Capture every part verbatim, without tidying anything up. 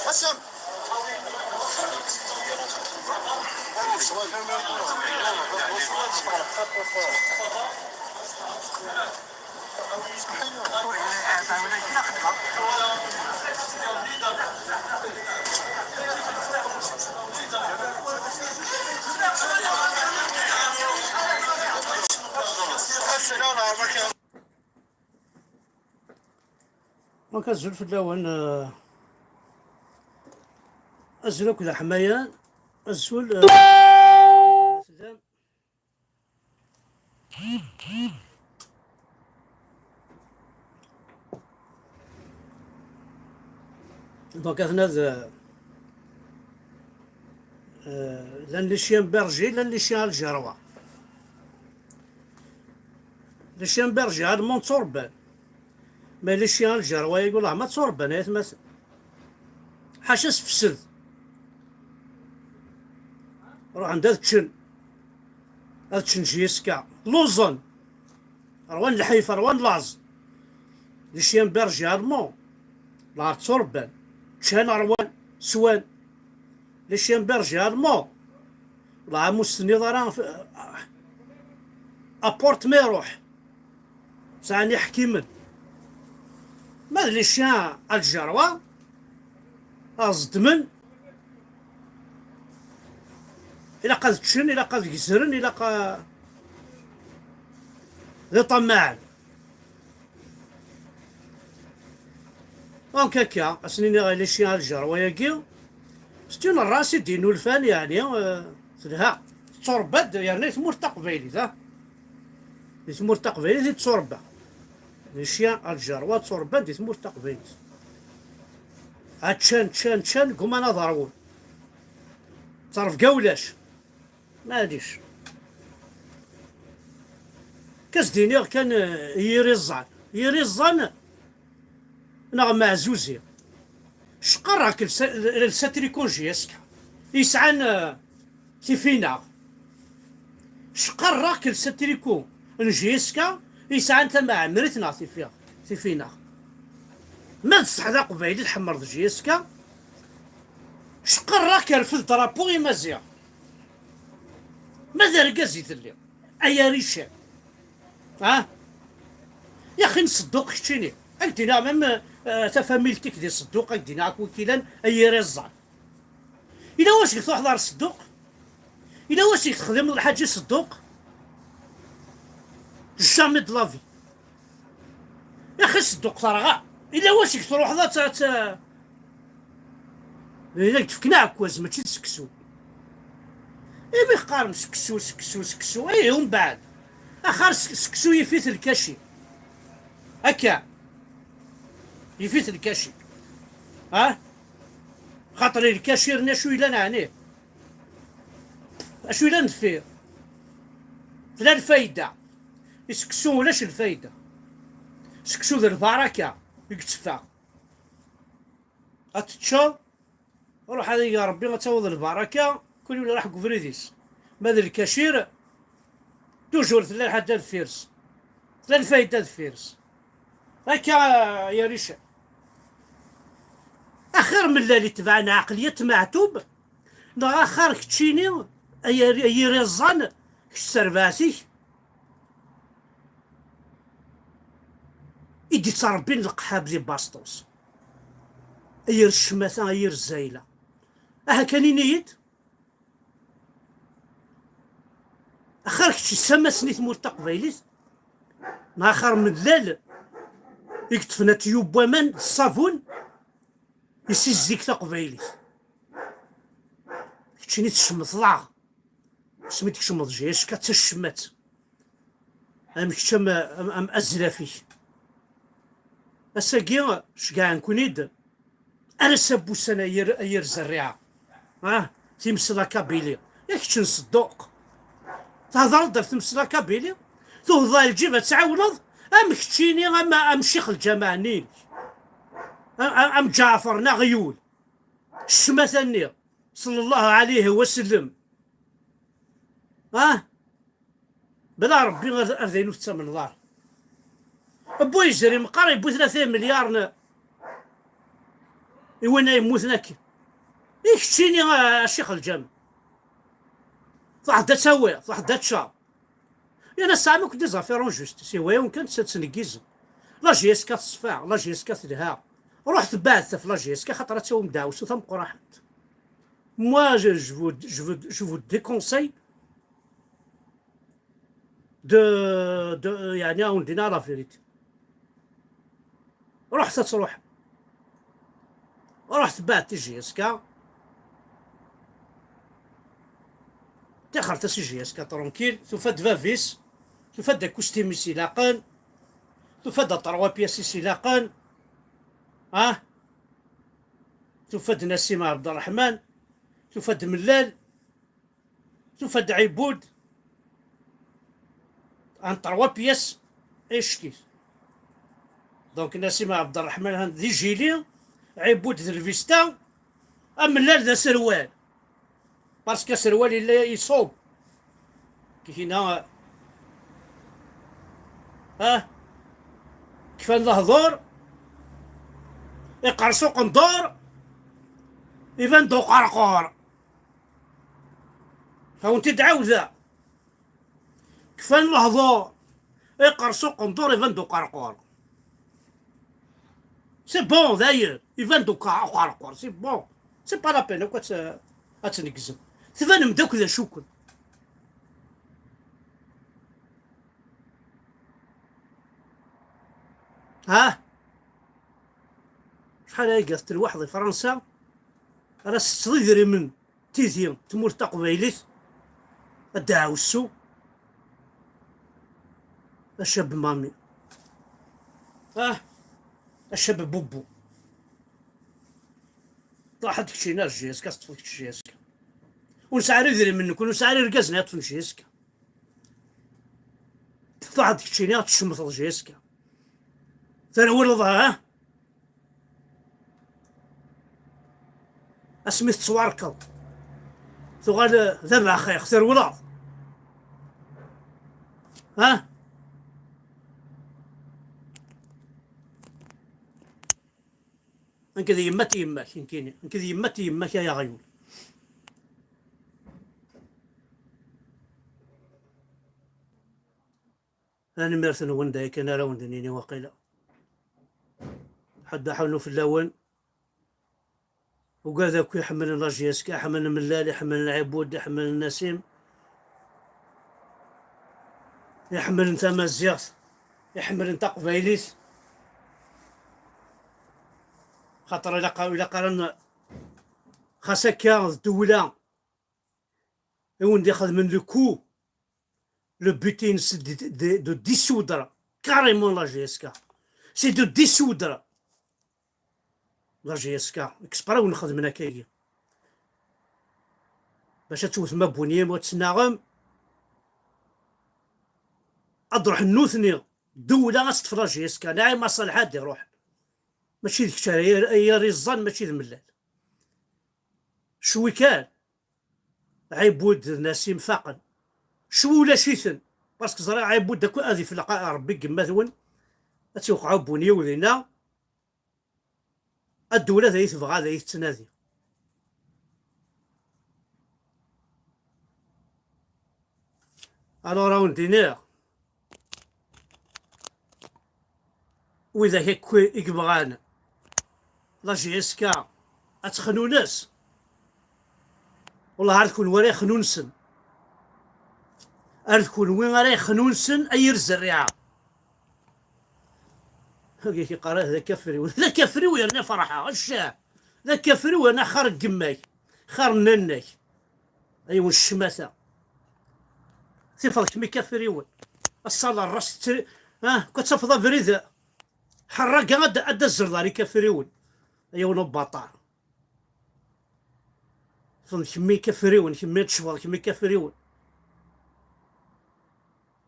Asam. Donc, azul fell-awen, euh, azul akked aḥmayan, azul, euh, fell-am. Donc, atna d, euh, llan les chiens bergers, llan les chiens algérois. Les chiens bergers allemands tturebban. Mais les chiens algérois, yagi, ula ma tturebban, ay atmaten. Ḥaca sefsed. Ruḥen-d ad ččen. Ad ččen J S K. Lluẓen. Rwan lḥif, rwan laẓ. Les chiens bergers allemands. Lɛar tturebban. Ččan, rwan, swan. Les chiens bergers allemands. Lɛar ur s-tenniḍ ara f-, aport ma iruḥ. Sɛan iḥkimen. Ma d les chiens algérois, ad ẓedmen, ilaq ad ččen, ilaq ad gezren, ilaq a-, d iṭammaɛen. Donc akka, ad sen-iniɣ les chiens algérois-agi, c'est une race i d-innulfan, yeɛni, euh, telha. Tetturebba-d, yerna i tmurt taqbaylit, ha? Di tmurt taqbaylit i tetturebba. Les chiens algérois tturebban di tmurt taqbaylit. Ha, ččan, ččan, ččan, gguman ad ṛwun. Ttrebga ulac. Maɛlic. Kas d-iniɣ kan, eh, yir iẓẓan. Yir iẓẓan neɣ meɛzuzi. Cqarreɣ-k lsa-, lsa triko n J S K. Yesɛan, eh, tifinaɣ. Cqarreɣ-k lsa triko n J S K yesɛan tamaɛemrit neɣ tifi-, tifinaɣ. Ma d ṣṣeḥ d aqbayli tḥemmleḍ J S K, cqarreɣ-k rfed drapeau imaziɣ. Ma d argaz i telliḍ, ay arican. Ha? Yaxi n Ṣedduq keččini. Ad k-d-iniɣ même, euh, tafamilt-ik di Ṣedduq, ad k-d-iniɣ akk wakilan, ay iriẓẓan. Ila wacu i truḥeḍ ɣer Ṣedduq? Ila wacu i texdimeḍ lḥaǧa i Ṣedduq? Jamais de la vie. Yaxi Ṣedduq terɣa. Ila wacu i truḥeḍ ad t-, ad t-, Din ad k-d-fken aɛekkaz, mačči d seksu. Imi qqaren seksu, seksu, seksu, ih, umbeɛd. Axir s-, seksu yif-it lkaci. Akka. Yif-it lkaci. Ha? Xaṭer i lkaci rna acu yellan ɛni? Acu yellan deffir? Tella lfayda. I seksu ulac lfayda. Seksu d lbaraka i yetteffeɣ. Ad teččeḍ, ruḥ ad ig Ṛebbi ad tawiḍ lbaraka, kul yiwen iruḥ deg ubrid-is. Ma d lkacir, toujours tella lḥaǧa deffir-s. Tella lfayda deffir-s. Akka, ay arican. Axir mellal itbeɛ lɛeqliya n tmeɛtub, neɣ axir keččini, ay ari-, ay iriẓẓan, kečč s terbaɛt-ik, i d-ittṛebbin leqḥab di Basṭus. Ay yir ccmata, ay yir zzayla. Aha kan ini-yi-d, axir kečč yessamasen i tmurt taqbaylit, neɣ axir mellal i yeṭṭfen atyub n waman d ṣṣabun, yessizdig taqbaylit. Keččini tcemteḍ-aɣ. Asmi d-tkecmeḍ J S K d tacemmat. Am kečč am, am, am azlaf-ik. Ass-agi, ceggɛen-ken-id. Ar ass-a n wussan ay yir, ay yir zerriɛa. Ah, times la Kabylie. Yak kečč n Sedduq. Thedreḍ-d ɣef times la Kabylie? Tuɣeḍ ɣer lǧib ad tɛawneḍ? Am keččini, am, am ccix lǧameɛ-nni-inek. Am, am, am Ǧaɛfer n Aɣyul. Ccmata-nni. Ṣella Llahu ɛalayhi wa sellem. Ah? Bla Ṛebbi ar, ar d ayen ur tettamneḍ ara. Wwi yezri meqqar, yewwi tlata imelyar n, i win ay yemmuten akken. I keččini, a, a ccix lǧam. Truḥ-d ad tawiḍ, truḥ-d ad teččeḍ. Yerna tesɛam akk des affaires en justice. Ihwa-yawen kan ad tneggizem. La J S K teṣfa, la J S K telha. Ruḥet beɛdet ɣef la J S K xaṭer ad tawim deɛwessu tameqqrant. Moi, je, je vous, je vous, je vous déconseille de, de, يعني, on dit la vérité. Ruḥet ad truḥ. Ruḥet beɛdet J S K. Tixret-as i J S K tranquille. Tufa-d bab-is. Tufa-d akustim-is ilaqen. Tufa-d trois pièces-is ilaqen. Ah? Tufa-d Nassim Abderrahman. Tufa-d Mellal. Tufa-d Ɛibud en trois pièces, icek-it. Donc Nassim Abderrahman han d ijili, Ɛibud d lvista, amellal d aserwal. Parce que aserwal yella iṣub. Kihina, ah, kfan lehdur, iqers uqendur, iban-d uqerqur. Ad wen-t-id-ɛawdeɣ. Kfan lehdur, iqers uqendur, iban-d uqerqur. C'est bon, d'ailleurs, iban-d uqa-, uqerqur, c'est bon. C'est pas la peine akk ad tt-, ad tneggzem. Tbanem-d akk d acu-ken. Ha? Acḥal ay igat telwaḥ di Fransa, ara setteḍ idrimen. Tidi, tmurt taqbaylit, a ddeɛwessu, a cab mami. Ah, a cab bubbu. Truḥ ad keččini ar J S K, ad teṭṭfeḍ kečč J S K. Ur nesɛi ara idrimen-nwen, ur nesɛi ara irgazen ad ṭṭfen J S K. Truḥ ad keččini ad tcemteḍ J S K. Terwleḍ, ha? Asmi tettwarkeḍ, tuɣal d abaxix, terwleḍ. Ha? Nekk d yemma-t yemma-k, nekkini. Nekk d yemma-t yemma-k, ay aɣyul. Tanemmirt-nwen, d aya kan ara wen-d-nini waqila. Ḥedd aḥunu fell-awen. Ugad akk iḥemmlen la J S K, iḥemmlen Mellal, iḥemmlen Ɛibud, iḥemmlen Nasim, iḥemmlen tamaziɣt, iḥemmlen taqbaylit. Xaṭer ilaq, ilaq ara n-, xas akka d ddewla i wen-d-ixedmen le coup, le but, c'est de, de, de dissoudre carrément la J S K. C'est de dissoudre la J S K. Exprès i wen-xedmen akkagi. Bac ad tewtem abunyi, ad tettnaɣem. Ad ruḥen nutni, ddewla ad teṭṭef la J S K. Naɛima Ṣaleḥ ad iruḥ. Mačči d kečč ara, ay ara iẓẓan, mačči d Mellal. Cwi kan. Ɛibud d Nasim faqen. Cwi ulac-iten. Parce que ẓriɣ Ɛibud akk ad ifleq Rebbi deg yemma-twen. Ad tiwqeɛ ubunyiw dinna. Ddewla d ay tebɣa, d ay tettnadi. Alors, ad wen-d-iniɣ, widak akk i yebɣan la J S K ad texnunes, wellah ar d kunwi ara ixnunsen. Ar d kunwi ara ixnunsen, ay yir zerriɛa. Agi yeqqar d akafriw. D akafriw yerna ferḥeɣ. Ccah. D akafriw yerna xar n yemma-k. Xar n nanna-k. Ay wen ccmata. Tifeḍ kemm ikafriwen. Ass-a lerras tettri. Ah, ka tafeḍ abrid. Ḥerraga ad d-, ad d-azzreḍ ar ikafriwen. Ay wen ubaṭar. Tifeḍ kemm ikafriwen, kemm ad tecbeḍ, kemm ikafriwen.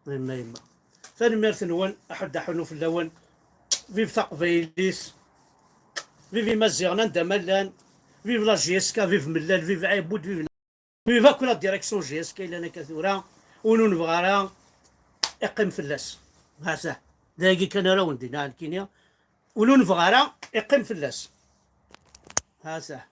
Yemma, yemma. Tanemmirt-nwen, aḥuddu aḥunnu fell-awen. Vive taqbaylit. Vive Imaziɣen anda ma llan. Vive la J S K, vive Mellal, vive Ɛibud, vive, vive akk la direction J S K yellan akka tura. Win ur nebɣi ara iqqim fell-as. Hata. D ayagi kan ara wen-d-iniɣ nekkini. Win ur nebɣi ara iqqim fell-as. Hata.